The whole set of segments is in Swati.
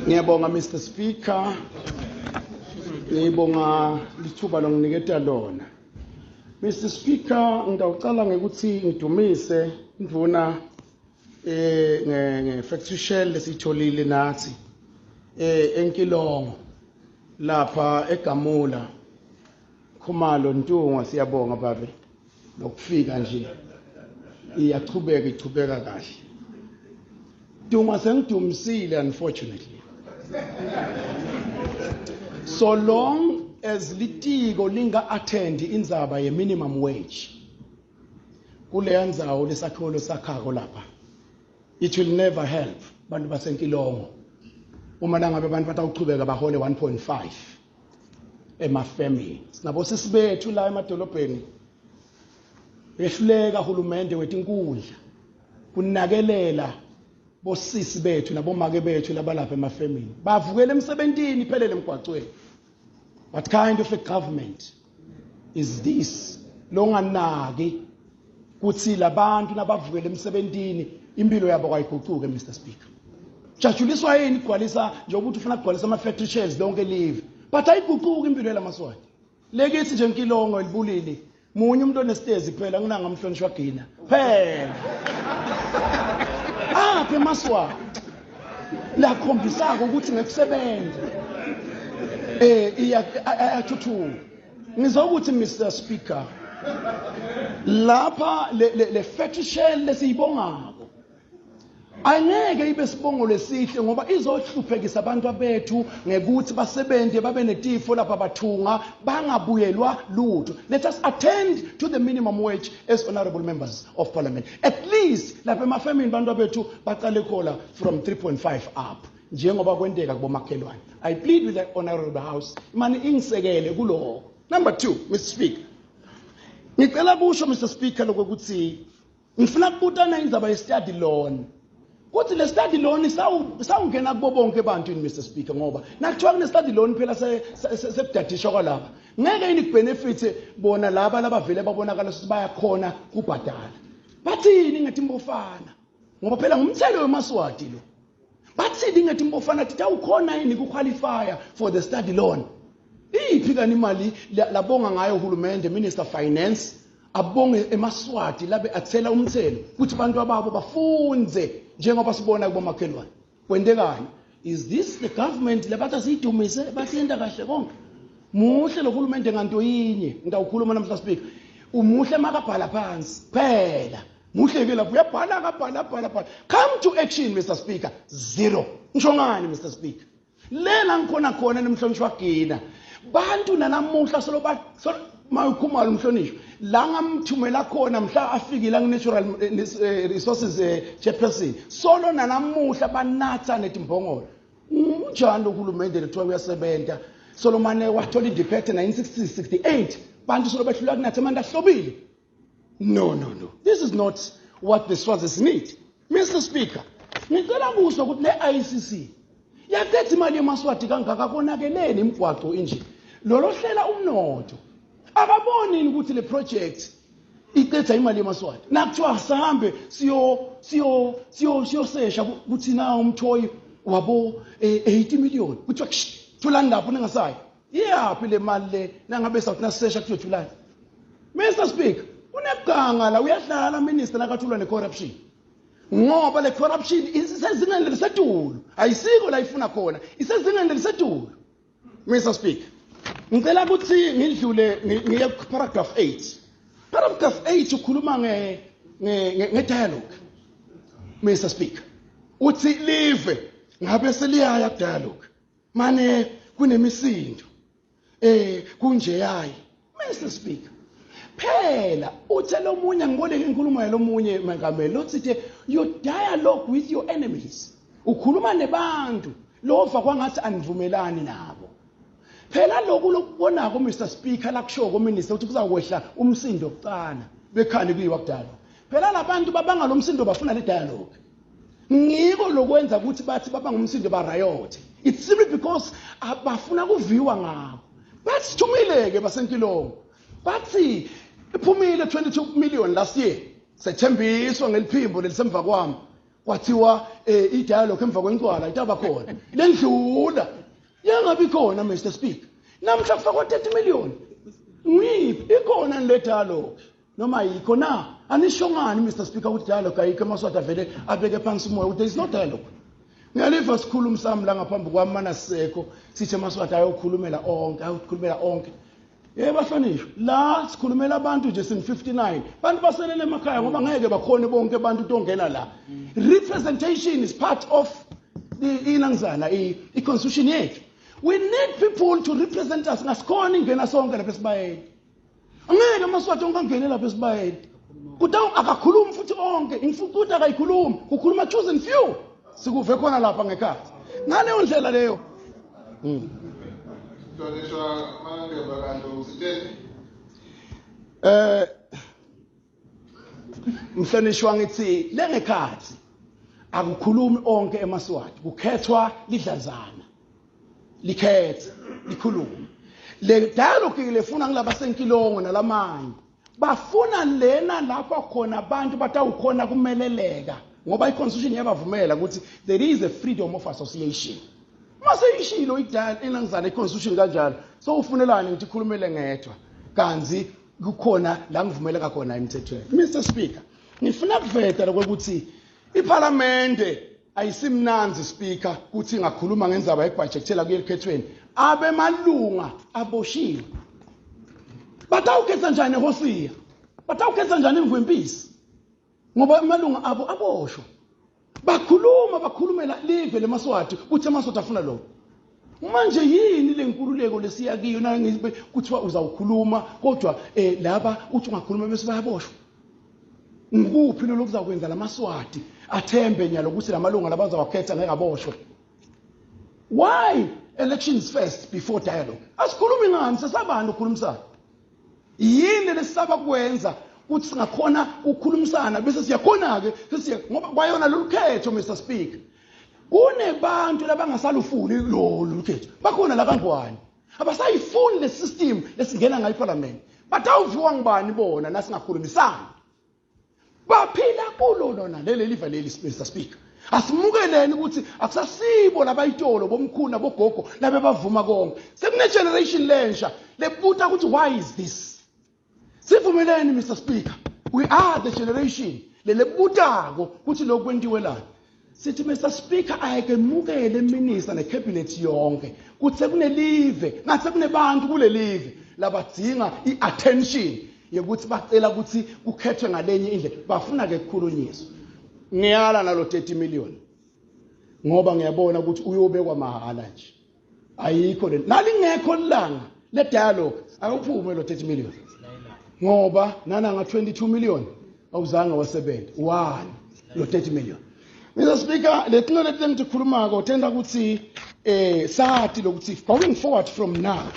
Ngiyabonga Mr Speaker. Ngibonga lithuba longiniketa lona. Mr Speaker, ngitawucala ngekuthi ngidumise indvuna eh nge nge factory shell lesitholile nathi eh eNkilongo lapha eGamula Khumalo Ntungwa siyabonga babe lokufika nje iyachubeka ichubeka kahle Duma sengidumisile unfortunately so long as litiko linga attend indzaba ye minimum wage kuleya ndzawo lesakhiwo lesakhako lapha it will never help bantu basenkilongo uma nangabe abantu batawuchubeka bahole 1.5 emafemini sinabosisi bethu la emadolobheni yehluleka hulumende wetinkundla kunakelela bosisi bethu nabomake bethu labalapha emafemini bavukela emsebentini iphelele emgwacweni what kind of a government is this longanaki kuthi labantu nabavukela emsebentini impilo yabo kayiguquke Mr Speaker jajuliswa yini igcwalisa njengoba uthi ufuna kugcwalisa ama-factory shares lonke live but ayiguquki impilo yalamaswati lekithi nje nkilongo elibulili munye umuntu onesitezi kuphela nginanga mhlonishwa gina phela aphi emaswati lakhombisako ukuthi ngekusebenza eh iyathuthuka ngizokuthi Mr Speaker lapha le le, le fetish lesiyibongako angeke ibe sibongo lesihle ngoba izohluphekisa abantu abethu ngekuthi basebenze babe netifo lapha bathunga bangabuyelwa lutho let us attend to the minimum wage as honorable members of parliament at least lapha emafemini abantu abethu baqale khola from 3.5 up njengoba kwenteka kubomakhelwane i plead with the honorable house imane ingisekele kuloko number 2 Mr Speaker ngicela kusho Mr Speaker lokuthi ngifuna kubutana indzaba ye-study loan kuthi le study loan sawungena kubo bonke abantu yini Mr Speaker ngoba nakuthiwa kune study loan phela sekudadishwa kwalaba ngeke yini kubenefit bona laba labavele babonakala ukuthi bayakhona kubhadala bathini ngathi mbofana ngoba phela ngumthelo wemaswati lo bathini ngathi mbofana thithi awukhona yini kuqualifya for the study loan iphi kani imali labonga ngayo uhulumende minister finance abonge emaswati labe athela umthelo ukuthi abantu ababo bafunze njengoba sibona kubomakhelwane kwentekani is this the government labathi asiyidumise bathi yenta kahle konke muhle lo hulumende nganto yinye ngitawukhuluma namhla speaker umuhle makabhala phansi phela muhle ke lapho uyabhala akabhala abhala bhala come to action Mr Speaker zero ngisho ngani Mr Speaker lela ngikhona khona nemhlonishwa gina bantu nanamuhla solo ba mayikhumalo umhlonishwa la ngamthumela khona mhla afikile angi-natural eh, eh, resources eh, chairperson solo nanamuhla banatha netimbongolo unjani lo hulumende lethiwa uyasebenza solomane wathola independence 1968 bantu solo behluleka kunatha amanti ahlobile No, no, no. This is not what the Swazis need. Mr. Speaker, ngicela kuzwa ukuthi le ICC yaqeda imali yemaswati kangaka konakeleni imigwaqo inje. Lolo hlela umnotho. Akaboni yini ukuthi le project iqeda imali yemaswati. Nakuthiwa sihambe siyo siyo siyo siyosesha kuthi na umthoyi wabo 80 eh, million. Kuthiwa thulani lapho ningasayi. Iyaphi le mali le nangabe sawuthi nasisesha kuthiwe thulani. Mr Speaker, unebuganga la uyadlala minister nakathulwa ne-corruption ngoba le corruption isezingeni lelisetulu ayisiko la ifuna khona isezingeni lelisetulu Mr Speaker ngicela ukuthi ngidlule ngiye paragraph 8 paragraph 8 ukhuluma nge nge dialogue Mr Speaker uthi live ngabe seliyaya dialogue mane kunemisindo eh kunje yayi Mr Speaker phela uthe lomunye ngiboleke inkulumo yalomunye mengameli lothi you dialogue with your enemies ukhuluma nebantu lova kwangathi anivumelani nabo phela lokhu lokubonako Mr Speaker lakushoko minister ukuthi kuzakwehla umsindo kucala bekhani kuyiwa kudala phela labantu babanga lo msindo bafuna le dialogue ngiko lokwenza ukuthi bathi baba ngumsindo barayothe it's simply because abafuna kuviwa ngabo basithumile-ke basenkilongo bathi iphumile 22 million last year Sethembiswa ngeliphimbo lelisemva kwami kwathiwa i-dialogue emva kwencwala itaba khona lendlula yangabi khona. Mr Speaker, namhla kufakwa 30 million. Ngiphi ikhona le dialogue noma ayikho na? Anisho ngani, Mr Speaker, ukuthi dialogue ayikho? EmaSwati avele abeke phansi umoya ukuthi there is no dialogue. Ngiyaliva sikhuluma sami la ngaphambi kwami mana sisekho sithi emaSwati ayokhulumela onke, ayokhulumela onke. Yebo bahlonishwa, la sikhulumela abantu nje sing 59, bantu baselele emakhaya ngoba ngeke bakhone bonke abantu utongena la. Representation is part of the inangizana i-constitution yethu. We need people to represent us. Ngasikhona ingena sonke lapha esibayeni, angeke amaSwati onke angene lapha esibayeni. Kuta akakhulumi futhi onke infukuthi akayikhulumi, kukhuluma chosen few, sikuve khona lapha ngekhathi ngaleyo ndlela leyo. Mhlonishwa Manangeba, kanti usitsheni? Mhlonishwa, ngithi lengekhathi akukhulumi onke emaSwati, kukhethwa lidlazana likhethe likhulume. Le dialogue lefuna ngilaba senkilongo nalamanye bafuna lena lapho khona abantu batawukhona kumeleleka, ngoba i-constitution iyabavumela ukuthi there is a freedom of association. Mase ishilo inangizana i-constitution kanjalo, so ufunelani ngithi ikhulumele ngedwa kanzi kukhona la ngivumeleka khona emthethweni? Mr Speaker, ngifuna kuveta lokuthi iphalamende ayisimnanzi, Speaker, kuthi ingakhuluma ngendzaba yekubhajekthela kuye ekhethweni abemalunga aboshiwe. Batawukhetha njani ehosiya? Batawukhetha njani imvwempisi ngoba amalunga abo aboshwa? Bakhuluma, bakhulumela live lemaSwati ukuthi amaSwati afuna lokho. Manje yini le nkululeko lesiya kiyo nangibe kuthiwa uzawukhuluma kodwa laba uthi ungakhuluma bese bayaboshwa? Ngikuphi lo lokuzakwenza lamaSwati athembe nyalo ukuthi lamalunga labazawakhetha ngeke aboshwe? Why elections first before dialogue? Asikhulumi ngani? Sesabani ukukhulumisana? Yini lesisaba kwenza ukuthi singakhona ukukhulumisana bese siyakhona-ke sesiya ngoba kwayona lolu khetho? Mr Speaker, kunebantu labangasalufuni lolu khetho, bakhona lakangwane abasayifuni le system lesingena ngayo iphalamende. Batawuviwa ngubani bona nasingakhulumisani? Baphila kulo lona leli live leli. Mr Speaker, asimukeleni ukuthi akusasibo labayitolo bomkhulu nabogogo labe bavuma konke, sekune generation lensha lebuta ukuthi why is this. Sivumeleni, Mr Speaker, we are the generation lelebutako ukuthi lokhu kwentiwelani. Sithi, Mr Speaker, ayikemukele minister necabinet yonke kuthi sekunelive ngathi sekunebantu kulelive labadzinga i-attention yokuthi bacela ukuthi kukhethwe ngalenye indlela, bafuna ke kukhulunyiswa. Ngiyala nalo 30 million ngoba ngiyabona ukuthi uyobekwa mahhala nje, ayikho le nalingekho ilanga le dialogue. Awuphume lo 30 million ngoba nananga 22 million awuzange wasebenza one lo 30 million. Mr Speaker, letinto leti lengitikhulumako tenda ukuthi sathi lokuthi going forward from now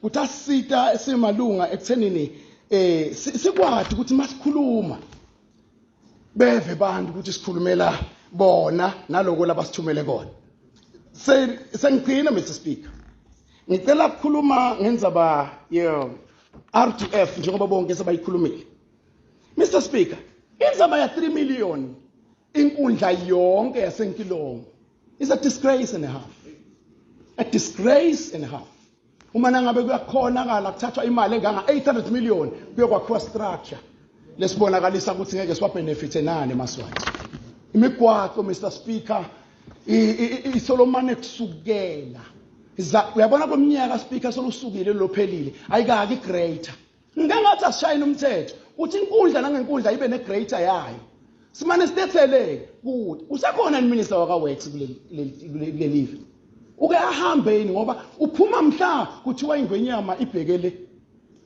kutasita simalunga ekuthenini sikwati ukuthi masikhuluma beve bantu ukuthi sikhulumela bona naloko labasithumele kona. Sengigcina, Mr Speaker, ngicela ukukhuluma ngendzaba ye RDF njengoba bonke sebayikhulumile. Mr Speaker, indzaba ya 3 million inkundla yonke yasenkilongo is a disgrace and a half, a disgrace and a half. Uma nangabe kuyakhonakala kuthathwa imali enganga 800 million kuyokwakhiwa structure lesibonakalisa ukuthi ngeke siwabenefite nani emaSwati. Imigwaqo, Mr Speaker, isolomane kusukela uyabona kweminyaka, Speaker, solusukile lophelile, ayikaki grader. Ngingathi asishayine umthetho uthi inkundla nangenkundla ibe negrader yayo, simane silethele kude. Usekhona minister waka-works kuleli live? Uke ahambe yini? Ngoba uphuma mhla kuthiwa ingwenyama ibhekele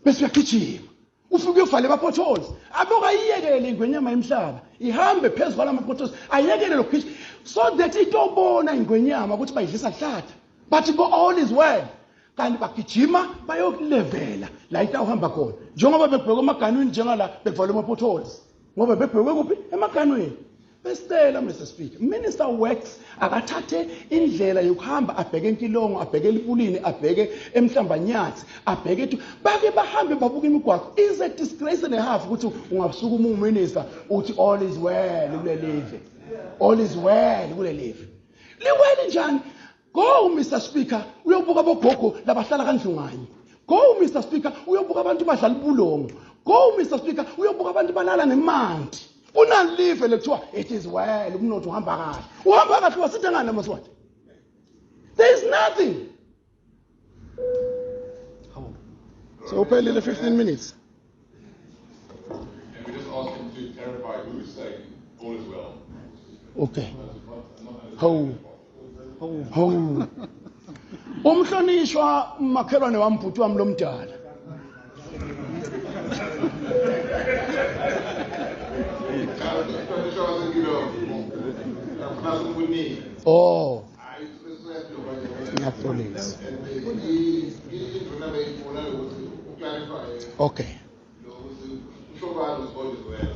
bese uyagijima ufike uyovale ama-potholes. Aboke ayiyekele ingwenyama yemhlaba ihambe phezu kwalama-potholes, ayekele lokugijima so that itobona ingwenyama ukuthi bayidlisa hlatha, but go all is well. Kanti bagijima bayokulevela la itawuhamba khona njengoba bebhekwe emaganwini, njengala bekuvalwe ama-potholes ngoba bebhekwe kuphi? Emaganwini. Besicela Mr Speaker, Minister Works akathathe indlela yokuhamba abheke eNkilongo, abheke eLibulini, abheke eMhlambanyathi, abheke etu bake bahambe babuke imigwaqo. Is a disgrace and a half ukuthi ungasukuma uminister uthi all is well kulelive. All is well kulelive. Liwele njani? Go Mr Speaker uyobuka abogogo labahlala kandlunganye. Go Mr Speaker uyobuka abantu badlala ubulongo. Go Mr Speaker uyobuka abantu balala ngemanti. Kunalive lekuthiwa it is well umnotho uhamba kahle. Uhamba kahle wasitha ngani amaswati? There is nothing. Hawu. So uphelile 15 minutes. And we just ask him to clarify who is saying all is well. Okay. Hawu. Hawu. Umhlonishwa umakhelwane wami bhuti wami lomdala. Oh. Ngiyaxolisa. Okay.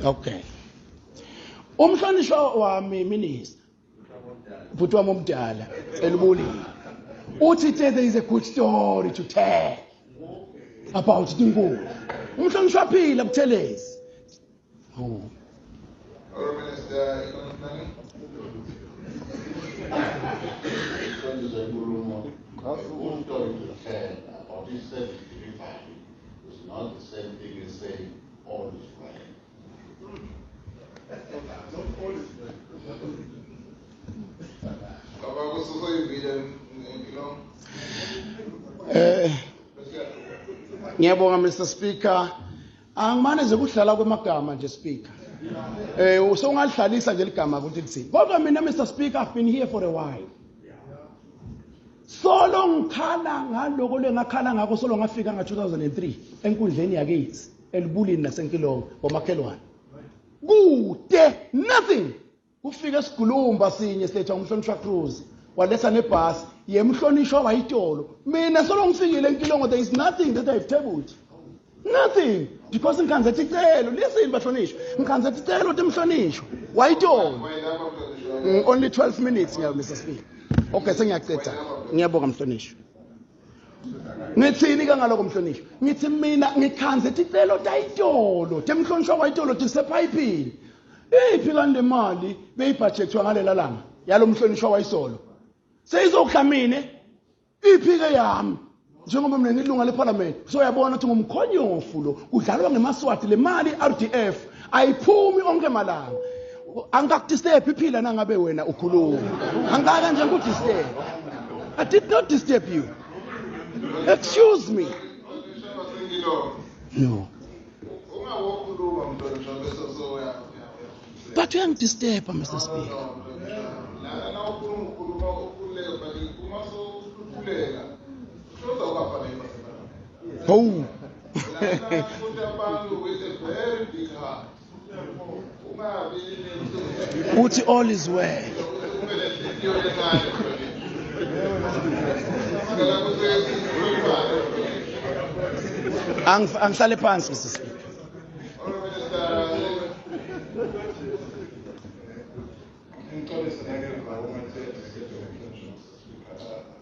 Okay. Umhlonishwa wami minister bhuti wami omdala elibulile uthi there is a good story to tell about tinkulu umhlonishwa phila buthelezi oh. Good story to tell about his service delivery is not the same thing as saying all is well. Eh Ngiyabonga Mr Speaker. Angimane nje kudlala kwemagama nje Speaker. Eh usongalihlalisa nje ligama ukuthi lithini. Kodwa mina Mr Speaker I've been here for a while. Solo ngikhala ngaloko lengakhala ngakho solo ngafika nga 2003 enkundleni yakithi elibulini nasenkilongo bomakhelwane. Kude nothing. Kufika esigulumba sinye siletha umhlonishwa Cruz waletha nebhasi yemhlonishwa wayitolo. Mina solo ngifikile enkilongo there is nothing that I've tabled. Nothing because ngikhanze ticelo listen bahlonishwa ngikhanze ticelo timhlonishwa wayitolo. Only 12 minutes ngiya Mr Speaker. Okay sengiyaceda. Ngiyabonga mhlonishwa. Ngithini ke ngaloko mhlonishwa? Ngithi mina ngikhanze ticelo tayitolo, temhlonishwa wayitolo tisephayipini. Iphi kanti le mali beyibhajekthwa ngalela langa yalomhlonishwa wayisolo? Seyizokudla mina iphi ke yami? Njengoba mina ngilunga leParliament, so uyabona ukuthi ngumkhonyofu lo, kudlalwa ngemaswati le mali RDF ayiphumi onke malanga. Angikakudisturb iphila nangabe wena ukhuluma. Angikake nje ngikudisturb. I did not disturb you. Excuse me. No. But uyangidisturb Mr Speaker. Hawu. Uthi all is well. Angihlale phansi Mr Speaker.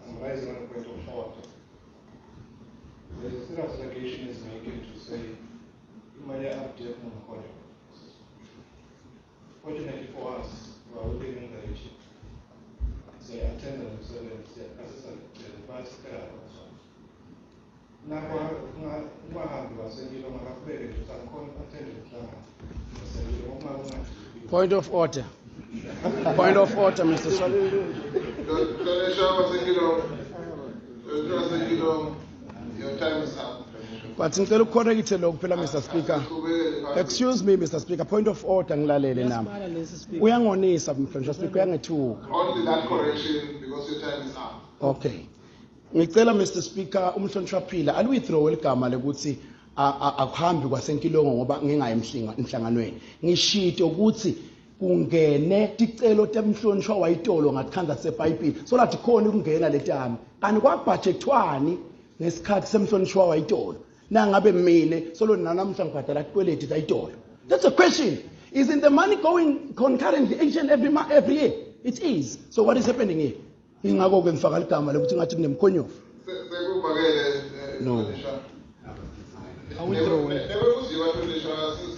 I'm raising a point of order. There's a serious allegation is making to say imali ye-RDF ngumholo. Fortunately for us, we are working in the region. Siya-attenda nomsebenzi, siyaqasisa bayasicela abazali. Nakho ungahambi wasenkilo makakubeke nje ukuthi angikhona uku-attenda umhlangano wasenkilo uma ungadluli. Point of order. Point of order, Mr. Speaker. Your time is up. But ngicela ukucorrecte lokhu phela Mr Speaker. Excuse me Mr Speaker, point of order ngilalele nami. Uyangonisa mhlonishwa Speaker, uyangethuka. Only that correction because your time is up. Okay. Ngicela Mr Speaker umhlonishwa Phila aliwithdraw ligama lekuthi akuhambi kwasenkilongo ngoba ngingayi emhlanganweni. Ngishito ukuthi kungene ticelo temhlonishwa wayitolo ngathanda sebhayibhili so that khona ukungena letami kanti kwabudgetwani ngesikhathi semhlonishwa wayitolo nangabe mina solo nanamhla ngibhadala tikweleti tayitolo. That's a question. Isn't the money going concurrently each and every year? It is. So what is happening here? Ingakho-ke ngifaka ligama lokuthi ngathi kunemkhonyovu. Sekuvakele. No. Nekuziwa.